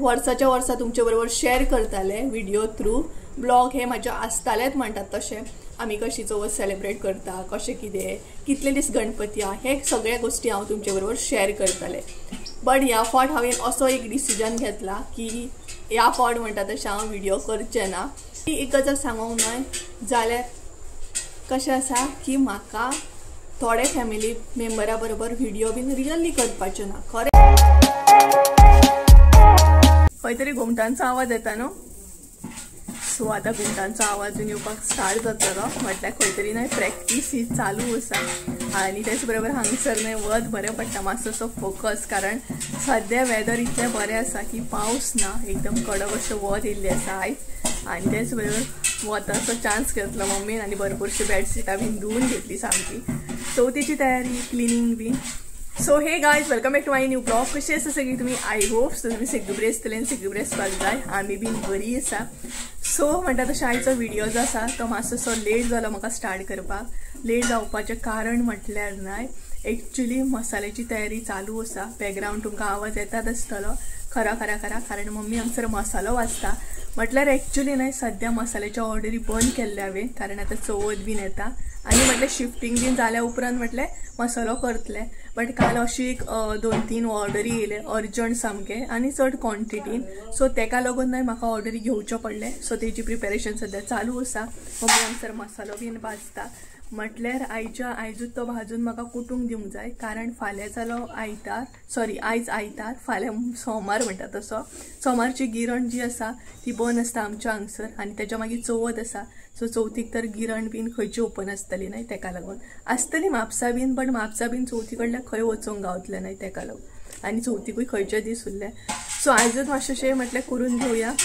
वर्साच्या वर्सा तुमचे बरोबर शेअर करताले व्हिडिओ थ्रू. ब्लॉग हे म्हाजे आसतालेच म्हणटात तशें आमी कशी चवथ सेलिब्रेट करता, कशें कितें, कितले दीस गणपती आहा, हे सगळ्या गोष्टी हांव तुमचे बरोबर शेअर करताले. बट ह्या फावट हांवें असो एक डिसिजन घेतला की ह्या फावट म्हणटा तशें हांव व्हिडिओ करचें ना. एक गजाल सांगूंक न्हय जाल्यार कशें आसा की म्हाका थोडे फॅमिली मेंबरा बरोबर व्हिडिओ बीन रियली करपाचें ना. खरें खंय तरी घुमटांचो आवाज येता न्हू, सो आतां घुमटांचो आवाज येवपाक स्टार्ट जातलो. म्हटल्यार खंय तरी न्हय प्रॅक्टीस ही चालू आसा. आनी तेच बरोबर हांगसर न्हय वत बरें पडटा मातसो फोकस, कारण सद्या वेदर इतलें बरें आसा की पावस ना, एकदम कडक अशें वत येयल्लें आसा आयज. आनी तेच बरोबर वताचो चान्स घेतलो मम्मीन आनी भरपूरशी बेडशीटां बीन धुवून घेतली सामकी. चवथीची तयारी, cleaning been. So hey guys, welcome back to my new blog. कशी आसा सगळी तुमी? I hope so तुमी सगळीं बरी आसतली आनी सगळीं बरी आसपाक जाय. आमी बीन बरी आसा. सो म्हणटा तशें आयचो व्हिडिओ जो आसा तो मातसो लेट जालो म्हाका स्टार्ट करपाक. लेट जावपाचें कारण म्हटल्यार न्हय एक्चुली मसाल्याची तयारी चालू आसा. बॅकग्रावंड तुमकां आवाज येतात आसतलो खरा खरा खरा, कारण मम्मी हांगसर मसालो वाजता. म्हटल्यार एक्चुली न्हय सद्या मसाल्याच्या ऑर्डरी बंद केल्ल्या हांवें, कारण आतां चवथ बीन येता आनी म्हटलें शिफ्टींग बीन जाल्या उपरांत म्हटलें मसालो करतले. बट काल अशी एक 2-3 ऑर्डरी येयले अर्जंट सामके आनी चड क्वॉन्टिटीन, सो तेका लागून न्हय म्हाका ऑर्डरी घेवच्यो पडले. सो तेजी प्रिपेरेशन सद्या चालू आसा. मम्मी हांगसर मसालो बीन भाजता. म्हटल्यार आयच्या आयजूच तो भाजून म्हाका कुटूंक दिवंक जाय, कारण फाल्यां जालो आयतार, सॉरी आयज आयतार, फाल्यां सोमार म्हणटा तसो. सोमारची गिरण जी आसा ती बंद आसता आमच्या हांगसर आनी तेच्या मागीर चवथ आसा. सो चवथीक तर गिरण बीन खंयची ओपन आसतली न्हय, तेका लागून आसतली म्हापसा बीन, बट म्हापसा बीन चवथी कडल्यान खंय वचूंक गावतलें न्हय तेका लागून. आनी चवथीकूय खंयचे दीस उरले. सो आयजूच मातशें म्हटलें करून घेवया.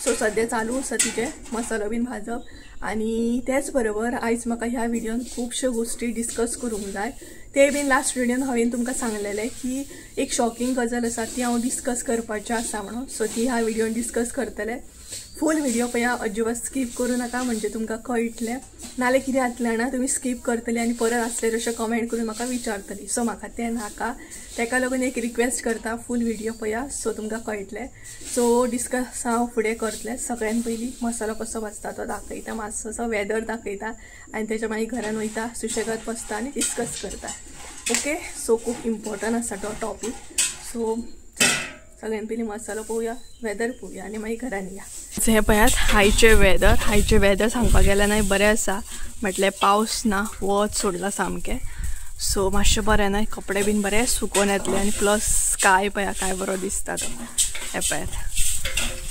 सो सद्या चालू आसा तिचें मसालो बीन भाजप. आनी तेच बरोबर आयज म्हाका ह्या व्हिडियोन खुबश्यो गोश्टी डिस्कस करूंक जाय. ते बीन लास्ट व्हिडियोन हांवें तुमकां सांगलेलें की एक शॉकिंग गजाल आसा ती हांव डिस्कस करपाचें आसा म्हणून. सो ती ह्या व्हिडियोन डिस्कस करतलें. फूल व्हिडिओ पळया, अजिबात स्कीप करूं नाका, म्हणजे तुमकां कळटलें. नाल्यार कितें जातलें ना, तुमी स्कीप करतली आनी परत आसले तशें कमेंट करून म्हाका विचारतली. सो म्हाका तें नाका, तेका लागून एक रिक्वेस्ट करता, फूल व्हिडिओ पळया, सो तुमकां कळटलें. सो डिस्कस हांव फुडें करतलें. सगळ्यान पयलीं मसालो कसो भाजता तो दाखयता, मातसो वेदर दाखयता आनी तेच्या मागीर घरान वयता, सुशेगाद बसता आनी डिस्कस करता. ओके, सो खूब इम्पॉर्टंट आसा तो टॉपीक. सो सगळ्यान पयलीं मसालो पळोवया, वेदर पळोवया आनी मागीर घरान या. हें पळयात आयचें वेदर. आयचें वेदर सांगपाक गेल्यार न्हय बरें आसा, म्हटल्यार पावस ना, वत सोडलां सामकें. सो मातशें बरें न्हय, कपडे बीन बरे सुकोवन येतले आनी प्लस स्काय पळया काय बरो दिसता तो, हें पळयात.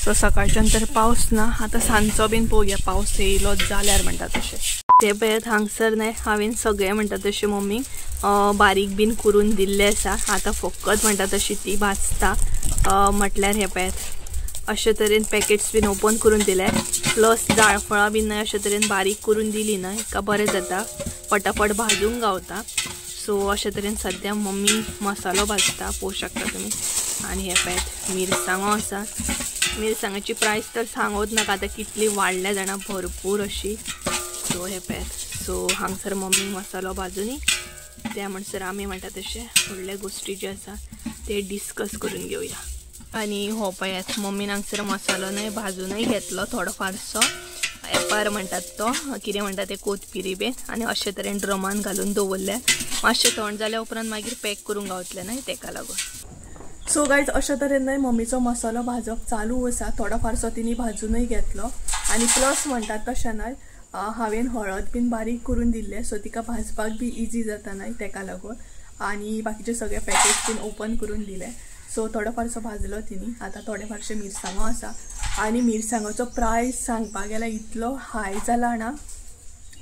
सो सकाळच्यान तर पावस ना, आतां सांजचो बीन पळोवया पावस येयलो जाल्यार म्हणटा तशें. ते पळयात हांगसर न्हय हांवें सगळें म्हणटा तशें मम्मीक बारीक बीन करून दिल्लें आसा. आतां फकत म्हणटा तशी ती भाजता. म्हटल्यार हें पळयात अशे तरेन पॅकेट्स बीन ओपन करून दिले, प्लस जाळफळां बीन न्हय अशे तरेन बारीक करून दिली न्हय का बरें जाता, फटाफट भाजूंक गावता. सो अशे तरेन सद्या मम्मी मसालो भाजता, पळोवंक शकता तुमी. आनी हें पळयात मिरसांगो आसा. मिरसांगाची प्रायस तर सांगूच नाका, आतां कितली वाडल्या जाणा, भरपूर अशी. सो हें पळयात. सो हांगसर मम्मी मसालो भाजुनी, त्या म्हणसर आमी म्हणटा तशें फुडले गोश्टी जे आसा ते डिस्कस करून घेवया. आनी हो पळयात मम्मीन हांगसर मसालो न्हय भाजूनय घेतलो थोडो फारसो, एपार म्हणटात तो कितें म्हणटा ते कोथमिरी बीन, आनी अशे तरेन ड्रमान घालून दवरले. मातशें थंड जाल्या उपरांत मागीर पॅक करूंक गावतलें न्हय तेका लागून. सो गायज अशा तरेन न्हय मम्मीचो मसालो भाजप चालू आसा. थोडो फारसो तिणी भाजूनय घेतलो आनी प्लस म्हणटात तशें न्हय हांवें हळद बीन बारीक करून दिल्लें, सो तिका भाजपाक बी इजी जाता न्हय तेका लागून. आनी बाकीचे सगळे पॅकेट्स बीन ओपन करून दिले. सो थोडो फारसो भाजलो तिणी. आतां थोडे फारशे मिरसांगो आसा आनी मिरसांगोचो प्रायस सांगपाक गेल्यार इतलो हाय जाला ना,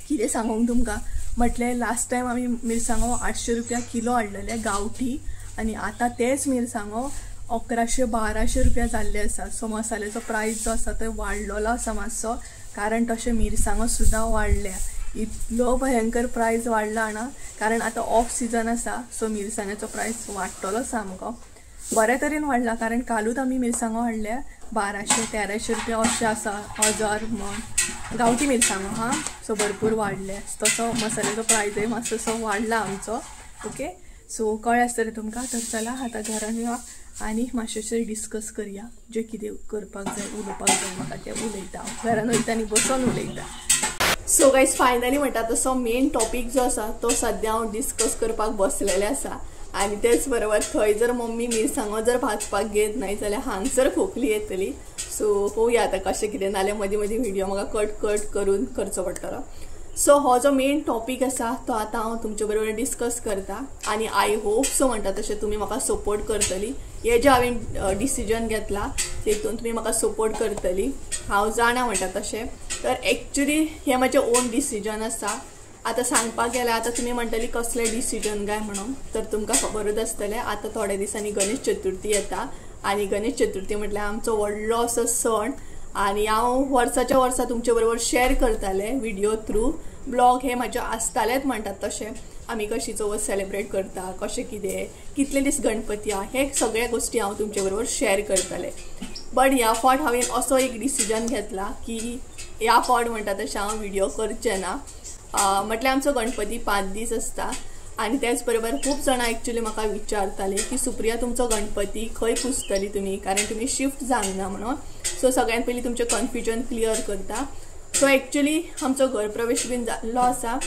कितें सांगूंक तुमकां. म्हटलें लास्ट टायम आमी मिरसांगो 800 रुपया किलो हाडलेले गांवठी, आनी आतां तेच मिरसांगो 1100-1200 रुपया जाल्ले आसा. सो मसाल्याचो प्रायस जो आसा तो वाडलेलो आसा मातसो, कारण तशें मिरसांगो सुद्दां वाडल्या. इतलो भयंकर प्रायस वाडला ना, कारण आतां ऑफ सिजन आसा, सो मिरसांगाचो प्रायस वाडटलो सामको बऱ्या तरेन वाडला. कारण कालूच आमी मिरसांगो हाडल्या 1200-1300 रुपया अशें आसा, 1000 म्हण गांवठी मिरसांगो हां. सो भरपूर वाडले, तसो मसाल्याचो प्रायजय मातसो वाडला आमचो. ओके, सो कळ्ळें आसतलें तुमकां. तर चला आतां घरान या आनी मातशें डिस्कस करया जें कितें करपाक जाय उलोवपाक जाय म्हाका तें उलयता घरान वयता आनी बसोन उलयता. सो गायज फायनली म्हणटा तसो मेन टॉपीक जो आसा तो सद्या हांव डिस्कस करपाक बसलेलें आसा. आनी तेच बरोबर थंय जर मम्मी मिरसांगो जर भाजपाक घेत न्हय जाल्यार हांगसर खोकली येतली. सो पळोवया आतां कशें कितें, नाल्यार मदीं मदीं व्हिडियो म्हाका कट कट करून करचो पडटलो. सो हो जो मेन टॉपीक आसा तो आतां हांव तुमचे बरोबर डिस्कस करता आनी I hope so म्हणटा तशें तुमी म्हाका सपोर्ट करतली. हे जें हांवें डिसिजन घेतला तेतून तुमी म्हाका सपोर्ट करतली हांव जाणा म्हणटा तशें. तर एक्चुली हें म्हाजें ओन डिसिजन आसा. आतां सांगपाक गेल्यार आतां तुमी म्हणटली कसलें डिसिजन काय म्हणून, तर तुमकां खबरूच आसतलें आतां थोड्या दिसांनी गणेश चतुर्थी येता आनी गणेश चतुर्थी म्हटल्यार आमचो व्हडलो असो सण आनी हांव वर्साच्या वर्सा तुमचे बरोबर शेअर करतालें व्हिडियो थ्रू ब्लॉग हे म्हाजे आसतालेच म्हणटात तशें आमी कशी चवथ सेलिब्रेट करता कशें कितें कितले दीस गणपती आहा हे सगळ्या गोश्टी हांव तुमचे बरोबर शेअर करतालें. बट ह्या फावट हांवें असो एक डिसिजन घेतला की ह्या फावट म्हणटा तशें हांव व्हिडियो करचें ना. म्हटल्यार आमचो गणपती 5 दीस आसता आनी तेच बरोबर खूब जाणां एक्चुली म्हाका विचारताले की सुप्रिया तुमचो गणपती खंय पुजतली तुमी, कारण तुमी शिफ्ट जावंक ना म्हणून. सो सगळ्यात पयलीं तुमचें कन्फ्युजन क्लियर करता. सो एक्चुली आमचो घरप्रवेश बीन जाल्लो आसा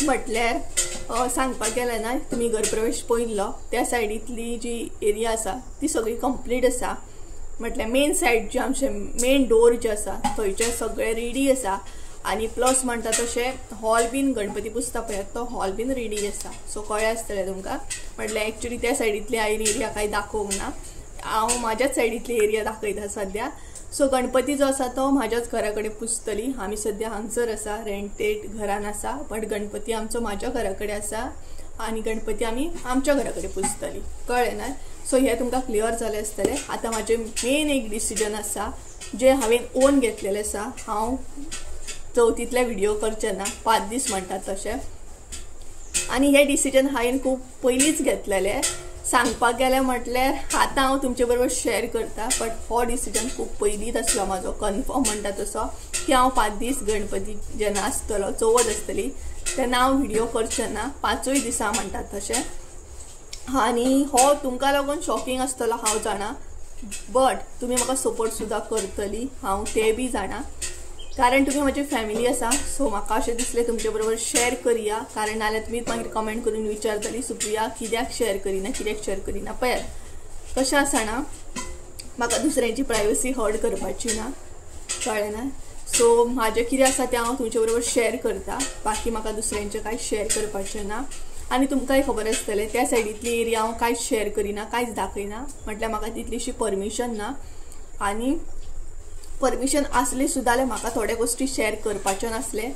म्हटल्यार सांगपाक गेलें ना तुमी घरप्रवेश पळयल्लो त्या सायडींतली जी एरिया आसा ती सगळी कंप्लीट आसा. म्हटल्यार मेन सायड जी आमचे मेन डोर जे आसा थंयचे सगळे रेडी आसा आनी प्लस म्हणटा तशें हॉल बीन गणपती पुजता पळय तो हॉल बीन रेडी आसा. सो कळ्ळें आसतलें तुमकां म्हटल्यार एक्चुली त्या सायडींतली हांवें एरिया कांय दाखोवंक ना, हांव म्हाज्याच सायडींतली एरिया दाखयता सद्या. सो गणपती जो आसा तो म्हाज्याच घरा कडेन पुजतली. आमी सद्या हांगसर आसा रेंटेड घरान आसा बट गणपती आमचो म्हाज्या घरा कडेन आसा आनी गणपती आमी आमच्या घरा कडेन पुजतली, कळ्ळें ना. सो हें तुमकां क्लियर जालें आसतलें. आतां म्हाजें मेन एक डिसिजन आसा जें हांवें ओन घेतलेलें आसा, हांव चवथींतले व्हिडियो करचे ना 5 दीस म्हणटात तशें. आनी हें डिसिजन हांवें खूब पयलींच घेतलेलें. सांगपाक गेलें म्हटल्यार आतां हांव तुमचे बरोबर शेअर करता बट हो डिसिजन खूब पयलींच आसलो म्हाजो कन्फर्म म्हणटा तसो की हांव 5 दीस गणपती जेन्ना आसतलो चवथ आसतली तेन्ना हांव व्हिडियो करचें ना 5 दिसां म्हणटात तशें. आनी हो तुमकां लागून शॉकिंग आसतलो हांव जाणा, बट तुमी म्हाका सपोर्ट सुद्दां करतली हांव तें बी जाणा, कारण तुमी म्हजी फॅमिली आसा. सो म्हाका अशें दिसलें तुमचे बरोबर शेअर करया, कारण नाल्यार तुमी मागीर कमेंट करून विचारतली सुप्रिया कित्याक शेअर करिना कित्याक शेअर करिना. पळयात कशें आसा ना म्हाका दुसऱ्यांची प्रायवसी हर्ट करपाची ना, कळ्ळें ना. सो म्हाजें कितें आसा तें हांव तुमचे बरोबर शेअर करता, बाकी म्हाका दुसऱ्यांचें कांय शेअर करपाचें ना. आनी तुमकांय खबर आसतलें त्या सायडींतली एरिया हांव कांयच शेअर करिना कांयच दाखयना, म्हटल्यार म्हाका तितलीशी परमिशन ना. आनी परमिशन आसली सुद्दां जाल्यार म्हाका थोड्यो गोश्टी शेअर करपाच्यो नासले,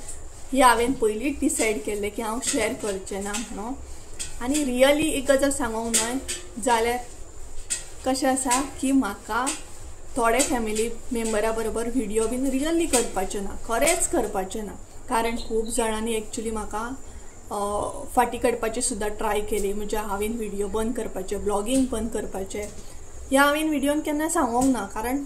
हे हांवें पयलींच डिसायड केल्लें की हांव शेअर करचें ना म्हणून. आनी रियली एक गजाल सांगूंक न्हय जाल्यार कशें आसा की म्हाका थोडे फॅमिली मेंबरा बरोबर व्हिडियो बीन रियली करपाचें ना, खरेंच करपाचें ना, कारण खूब जाणांनी एक्चुली म्हाका फाटी काडपाची सुद्दां ट्राय केली. म्हणजे हांवें व्हिडियो बंद करपाचें, ब्लॉगींग बंद करपाचें, ह्या हांवें व्हिडियोन केन्ना सांगूंक ना, कारण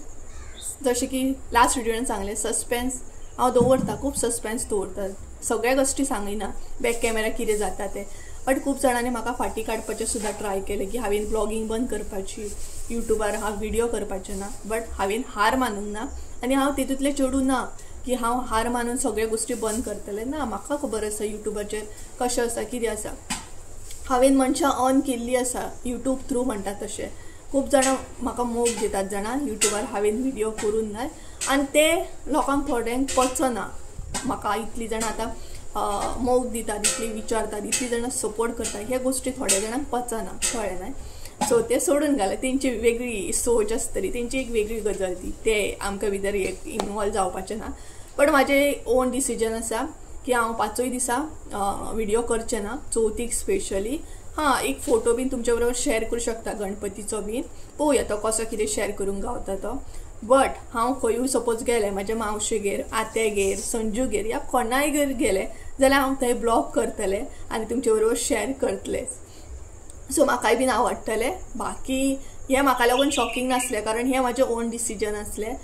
जशें की लास्ट व्हिडियोन सांगलें सस्पेन्स हांव दवरता, खूब सस्पेन्स दवरता, सगळ्या गोश्टी सांगिना बॅक कॅमेरा कितें जाता तें. बट खूब जाणांनी म्हाका फाटी काडपाचें सुद्दां ट्राय केलें की हांवें ब्लॉगींग बंद करपाची, युट्यूबार हांव व्हिडियो करपाचें ना, बट हांवें हार मानूंक ना आनी हांव तितूंतलें चेडूं ना की हांव हार मानून सगळ्यो गोश्टी बंद करतलें ना. म्हाका खबर आसा युट्यूबाचेर कशें आसा कितें आसा, हांवें मनशां अर्न केल्ली आसा युट्यूब थ्रू म्हणटा तशें. खूब जाणां म्हाका मोग दितात जाणां युट्यूबार हांवें व्हिडियो करून ना, आनी ते लोकांक थोड्यांक पचना. म्हाका इतलीं जाणां आतां मोग दितात, इतली विचारतात, इतलीं जाणां सपोर्ट करतात, ह्या गोश्टी थोड्या जाणांक पचना, कळ्ळें न्हय. सो ते सोडून घाले, तेंची वेगळी सोच आसतली, तेंची एक वेगळी गजाल ती, ते आमकां भितर एक इनवॉल्व जावपाचें ना. बट म्हाजें ओन डिसिजन आसा की हांव 5 दिसा व्हिडियो करचें ना, चवथीक स्पेशली. हां एक फोटो बीन तुमचे बरोबर शेअर करूं शकता गणपतीचो बीन, पळोवया तो कसो कितें शेअर करूंक गावता तो. बट हांव खंयूय सपोज गेलें म्हाज्या मावशेगेर, आत्यागेर, संजूगेर या कोणायगेर गेलें जाल्यार हांव थंय ब्लॉग करतलें आनी तुमचे बरोबर शेअर करतलें. सो म्हाकाय बीन आवडटलें. बाकी हें म्हाका लागून शॉकिंग नासलें, कारण हें म्हाजें ओन डिसिजन आसलें.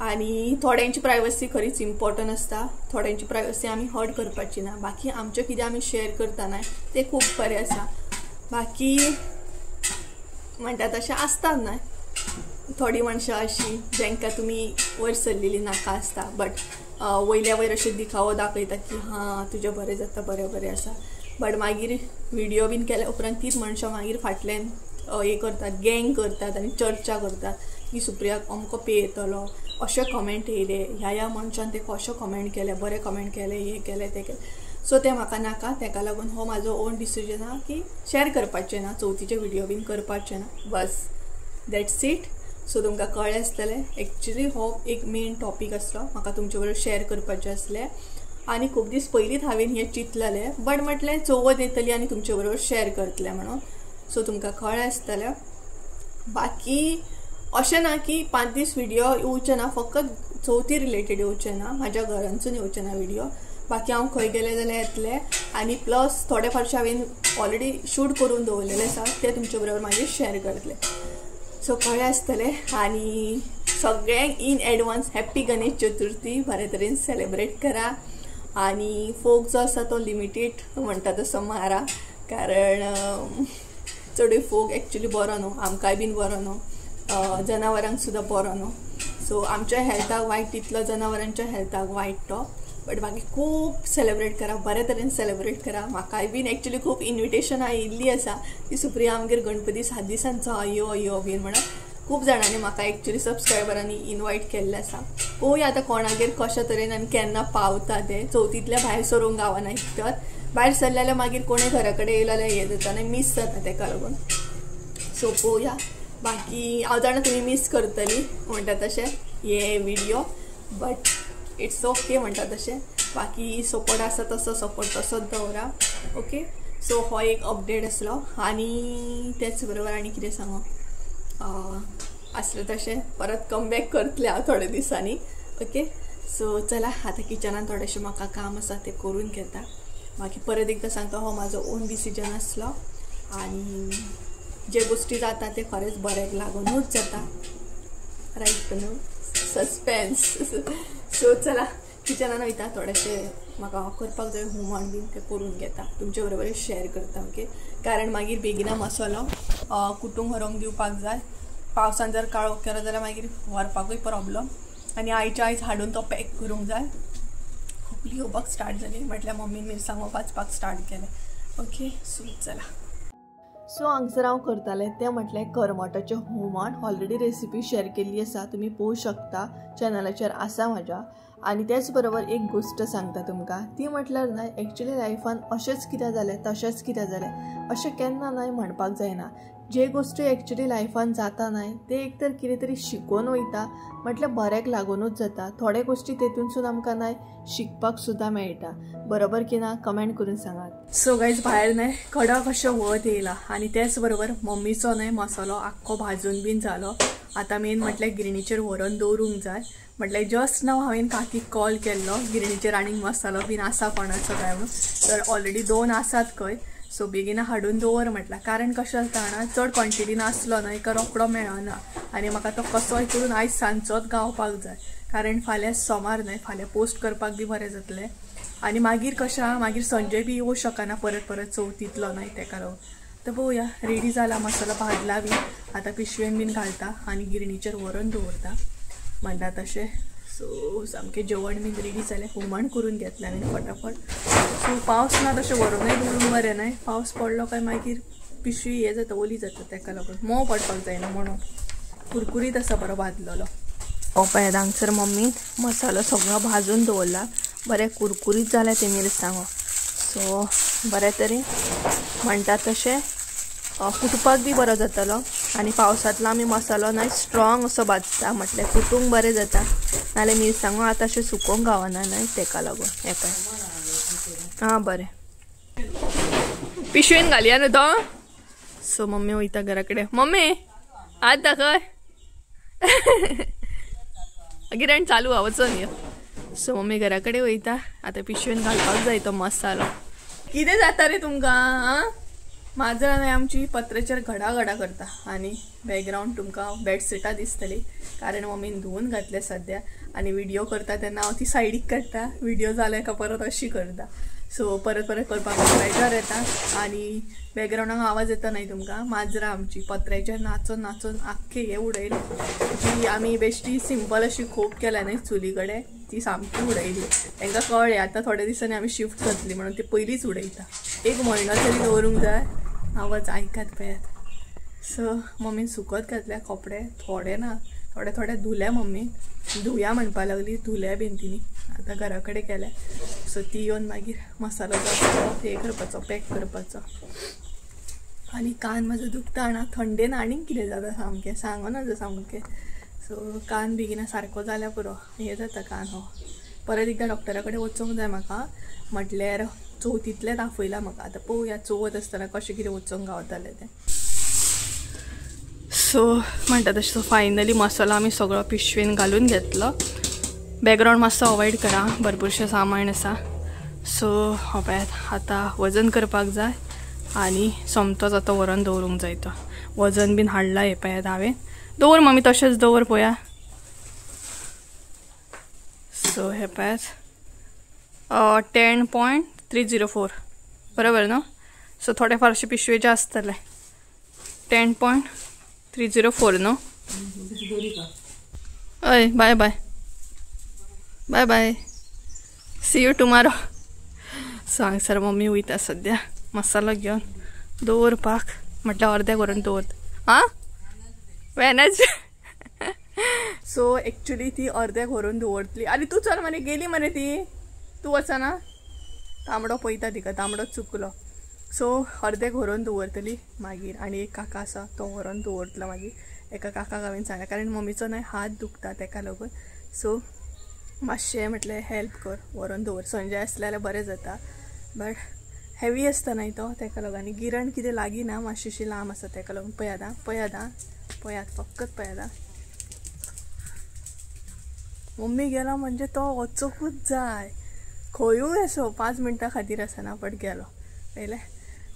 आनी थोड्यांची प्रायवसी खरीच इम्पॉर्टंट आसता, थोड्यांची प्रायवसी आमी हर्ट करपाची ना. बाकी आमचें कितें आमी शेअर करता न्हय तें खूब बरें आसा. बाकी म्हणटा तशें आसता न्हय थोडी मनशां अशी जांकां तुमी वयर सरलेली नाका आसता, बट वयल्या वयर अशें दिखावो दाखयता की हां तुजें बरें जाता, बरें बरें आसा, बट मागीर व्हिडियो बीन केल्या उपरांत तीच मनशां मागीर फाटल्यान हे करतात, गँग करतात आनी चर्चा करतात की सुप्रियाक अमको पे येतलो, अशें कमेंट येयले, ह्या ह्या मनशान तेका अशें कमेंट केलें, बरें कमेंट केलें, हें केलें तें केलें. सो तें म्हाका नाका, तेका लागून हो म्हाजो ओन डिसिजन आहा की शेअर करपाचें ना, चवथीचे व्हिडियो बीन करपाचें ना, बस that's it. सो तुमकां कळ्ळें आसतलें एक्चुली हो एक मेन टॉपीक आसलो म्हाका तुमचे बरोबर शेअर करपाचें आसलें आनी खूब दीस पयलींच हांवें हें चिंतलेलें, बट म्हटलें चवथ येतली आनी तुमचे बरोबर शेअर करतलें म्हणून. सो तुमकां कळ्ळें आसतलें. बाकी अशें ना की 5 दीस व्हिडियो येवचे ना, फकत चवथी रिलेटेड येवचे ना, म्हाज्या घरांसून येवचे ना व्हिडियो, बाकी हांव खंय गेलें जाल्यार येतलें. आनी प्लस थोडे फावटी हांवें ऑलरेडी शूट करून दवरलेले आसा ते तुमचे बरोबर मागीर शेअर करतलें. सो कळ्ळें आसतलें. आनी सगळ्यांक in advance happy Ganesh Chaturthi, बरे तरेन सेलेब्रेट करा. आनी फोग जो आसा तो लिमिटेड म्हणटा तसो मारा, कारण चडूय फोग एक्चुली बरो न्हू, आमकांय बीन बरो न्हू, जनावरांक सुद्दां बरो न्हू. सो आमच्या हेल्थाक वायट तितलो जनावरांच्या हेल्थाक वायट तो, बट बाकी खूब सेलेब्रेट करा, बरे तरेन सेलेब्रेट करा. म्हाकाय बीन एक्चुली खूब इन्विटेशनां आयिल्लीं आसा की सुप्रिया आमगेर गणपती 7 दिसांचो यो यो बीन म्हणून खूब जाणांनी म्हाका एक्चुली सबस्क्रायबरांनी इनवायट केल्लें आसा. पळोवया आतां कोणागेर कशा तरेन आनी केन्ना पावता तें. चवथींतल्या भायर सरूंक गावना, एक तर भायर सरलें जाल्यार मागीर कोणूय घरा कडेन येयलो जाल्यार हें जाता आनी मीस जाता तेका लागून. सो पळोवया. बाकी हांव जाणा तुमी मीस करतली म्हणटा तशें हे व्हिडियो, बट it's okay म्हणटा तशें. बाकी सपोर्ट आसा तसो सपोर्ट तसोच दवरा, ओके. सो हो एक अपडेट आसलो. आनी तेच बरोबर आनी कितें सांगू आसलें तशें परत कमबॅक करतलें हांव थोड्या दिसांनी, ओके. सो चला आतां किचनान थोडेशें म्हाका काम आसा तें करून घेता. बाकी परत एकदां सांगता हो म्हाजो ओन डिसिजन आसलो आनी जे गोश्टी जाता ते खरेंच बऱ्याक लागूनूच जाता, रायट न्हू, सस्पेन्स. सो चला किचनान वयता, थोडेशें म्हाका करपाक जाय हुमण बीन तें करून घेता, तुमचे बरोबर शेअर करता, ओके. कारण मागीर बेगिना मसालो कुटूंक व्हरूंक दिवपाक जाय, पावसान जर काळोख केलो जाल्यार मागीर व्हरपाकूय प्रॉब्लम, आनी आयच्या आयज हाडून तो पॅक करूंक जाय. खोकली येवपाक स्टार्ट जाली, म्हटल्यार मम्मीन मिरसांगो भाजपाक स्टार्ट केलें, ओके. सो चला. सो हांगसर हांव करतालें तें म्हटलें करमटाचें हुमण, ऑलरेडी रेसिपी शेअर केल्ली आसा, तुमी पळोवंक शकता चॅनलाचेर आसा म्हाज्या. आनी तेच बरोबर एक गोश्ट सांगता तुमकां, ती म्हटल्यार न्हय एक्चुली लायफान अशेंच कितें जालें तशेंच कितें जालें अशें केन्ना न्हय म्हणपाक जायना. जे गोश्टी एक्चुली लायफान जाता न्हय ते एक तर कितें तरी शिकोवन वयता, म्हटल्यार बऱ्याक लागूनच जाता. थोडे गोश्टी तेतूनसून आमकां न्हय शिकपाक सुद्दां मेळटा, बरोबर की ना कमेंट करून सांगात. सो गायज भायर न्हय कडक अशें वत येयलां आनी तेच बरोबर मम्मीचो न्हय मसालो आख्खो भाजून बीन जालो. आतां मेन म्हटल्यार गिरणीचेर व्हरोन दवरूंक जाय. म्हटल्यार जस्ट नाव हांवें काकीक कॉल केल्लो गिरणीचेर आनीक मसालो बीन आसा कोणाचो काय म्हणून, तर ऑलरेडी 2 आसात खंय. सो बेगीन हाडून दवर म्हटलां, कारण कशें जाता जाणा चड क्वॉन्टिटीन आसलो न्हय का रोकडो मेळना आनी म्हाका तो कसोय करून आयज सांजचोच गावपाक जाय, कारण फाल्यां सोमार न्हय, फाल्यां पोस्ट करपाक बी बरें जातलें. आनी मागीर कशें आहा मागीर संजय बी येवं शकना परत परत चवथींतलो न्हय तेका लागून. तर पळोवया रेडी जाला मसालो भाजला बी, आतां पिशवेन बीन घालता आनी गिरणीचेर व्हरोन दवरता म्हणटा तशें. सो सामकें जेवण बीन रेडी जालें, हुमण करून घेतलें हांवें फटाफट. सो पावस ना तशें व्हरोनूय दवरूंक बरें न्हय, पावस पडलो काय मागीर पिशवी हें जाता, ओली जाता, तेका लागून मोव पडपाक जायना म्हणून. कुरकुरीत आसा बरो भाजलेलो. हो पळयात हांगसर मम्मीन मसालो सगळो भाजून दवरला, बरें कुरकुरीत जालें तें मिरसांगो. सो बरें तरेन म्हणटा तशें कुटपाक बी बरो जातलो. आनी पावसांतलो आमी मसालो न्हय स्ट्रॉंग असो भाजता, म्हटल्यार कुटूंक बरें जाता, नाल्यार मिरसांगो आतां अशें सुकोवंक गावना न्हय तेका लागून. हें पळय आं बरें पिशवेन घालया न्हू तो. सो मम्मी वयता घरा कडेन. मम्मी हात दाखय, गिरण चालू आहा, वचोन यो. सो मम्मी घरा कडेन वयता, आतां पिशवेन घालपाक जाय तो मसालो. कितें जाता रे तुमकां? आं माजरां न्हय आमची पत्र्याचेर घडा घडा करता आनी बॅकग्रावंड तुमकां बेडशीटां दिसतली, कारण मम्मीन धुवून घातले सद्या. आनी व्हिडियो करता तेन्ना हांव ती सायडीक काडटा, व्हिडियो जाले का परत अशी करता. सो परत परत करपाक प्रेशर येता आनी बॅकग्रावंडाक आवाज येता न्हय तुमकां. माजरां आमची पत्र्याचेर नाचून नाचून आख्खे हे उडयले. जी आमी बेश्टी सिंपल अशी खोप केल्या न्हय चुली कडेन ती सामकी उडयली. तांकां कळ्ळें आतां थोड्या दिसांनी आमी शिफ्ट जातली म्हणून ती पयलींच उडयता. एक म्हयनो तरी दवरूंक जाय. आवाज आयकात पळयात. सो मम्मीन सुकत घातल्या कपडे, थोडे ना थोडे थोडे धुल्या मम्मी, धुया म्हणपा लागली, धुल्या बीन तिणी आतां घरा कडेन केल्या. सो ती येवन मागीर मसालो जो आसा तो हे करपाचो, पॅक करपाचो. आनी कान म्हाजो दुखता ना थंडेन आनीक कितें जाता सामकें सांगो नजो सामकें. सो कान बेगिना सारको जाल्यार पुरो, हें जाता कान हो. परत एकदां डॉक्टरा कडेन वचूंक जाय म्हाका, म्हटल्यार चवथींतलें दाखयलां म्हाका. आतां पळोवया चवथ आसतना कशें कितें वचूंक गावतालें तें. सो म्हणटा तशें फायनली मसालो आमी सगळो पिशवेन घालून घेतलो. बॅकग्रावंड मातसो अवॉयड करा, भरपूरशें सामान आसा. सो हो पळयात आतां वजन करपाक जाय आनी सोमतोच आतां व्हरोन दवरूंक जाय. तो वजन बीन हाडलां हें पळयात हांवें. दवर मम्मी तशेंच दवर पळया. सो हे पळयात 10.304 बरोबर न्हू. सो थोडे फारशे पिशवेचे आसतले. 10.304 न्हू. हय bye bye bye bye, see you tomorrow. So हांगसर मम्मी वयता सद्या मसालो घेवन दवरपाक, म्हटल्यार अर्द्या करून दवरता. आं वेनज. सो एक्चुली ती अर्द्याक व्हरून दवरतली. आनी तूं चल मरे, गेली मरे ती, तूं वचना. तांबडो पळयता तिका, तांबडो चुकलो. सो अर्द्याक व्हरून दवरतली मागीर. आनी एक काका आसा तो व्हरून दवरतलो मागीर. एका काकाक हांवें सांगलें कारण मम्मीचो न्हय हात दुखता तेका लागून. सो मातशें म्हटलें हेल्प कर, व्हरून दवर. संजय आसलें जाल्यार बरें जाता, बट हेवी आसता न्हय तो, तेका लागून. आनी गिरण कितें लागीं ना, मातशी लांब आसा तेका लागून. पळयात आं, पळयात आं, पळयात, फकत पळयात आं. मम्मी गेलो म्हणजे तो वचोकूच जाय, खंयूय असो 5 मिनटां खातीर आसना बट गेलो पळयलें.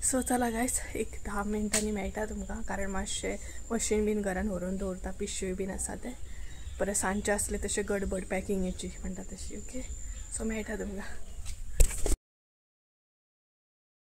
सो चला गायज, एक 10 मिनटांनी मेळटा तुमकां, कारण मातशें मशीन बीन घरान व्हरून दवरता, पिशवी बीन आसा ते. परत सांजचे आसले तशें गडबड पॅकिंगेची म्हणटा तशी. ओके, सो मेळटा तुमकां.